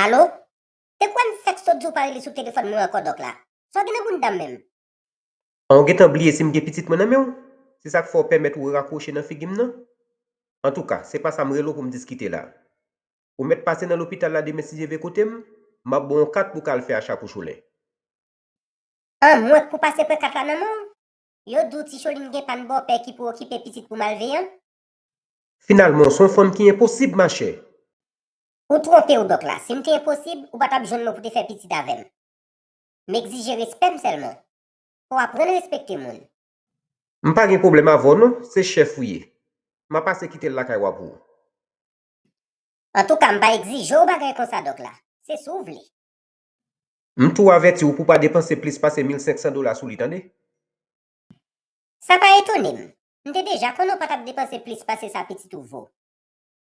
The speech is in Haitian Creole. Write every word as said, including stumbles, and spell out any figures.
Alo? Se kwè m fèk sot di w pa rele sou telefòn mwen ankò, dòk la? Sa w gen nan bounda m menm? An, ou gentan bliye si m gen pitit mwen nan men w? Se sa k fè w pèmèt ou rakwoche nan figi m nan? Antouka, se pa sa m rele w pou m diskite la. Ou mèt pase nan lopital la demen si Dye vle kote m, m ap ba w yon kat pou w ka al fè acha pou Cholè. Anmwenk pou pase pran kat la nan men w? Yo di w Ti Cholin gen pa n bòpè ki pou okipe pitit pou malveyan? Finalman, w se yon fanm ki enposib, machè. Ou twonpe w, dòk la. Si m te enposib, ou pa t ap jwenn mwen pou te fè pitit avè m. M egzije respè m sèlman. Fò w aprann respekte moun. M pa gen pwoblèm avè w non, se chèf ou ye. M a pase kite l lakay w a pou ou. Antouka, m pa egzije w bagay konsa, dòk la. Se si w vle. M tou avèti w pou w pa depanse plis pase mil senk san dola sou li, tande? Sa pa etone m. M te deja konnen w pa t ap depanse plis pase sa pitit ou vo.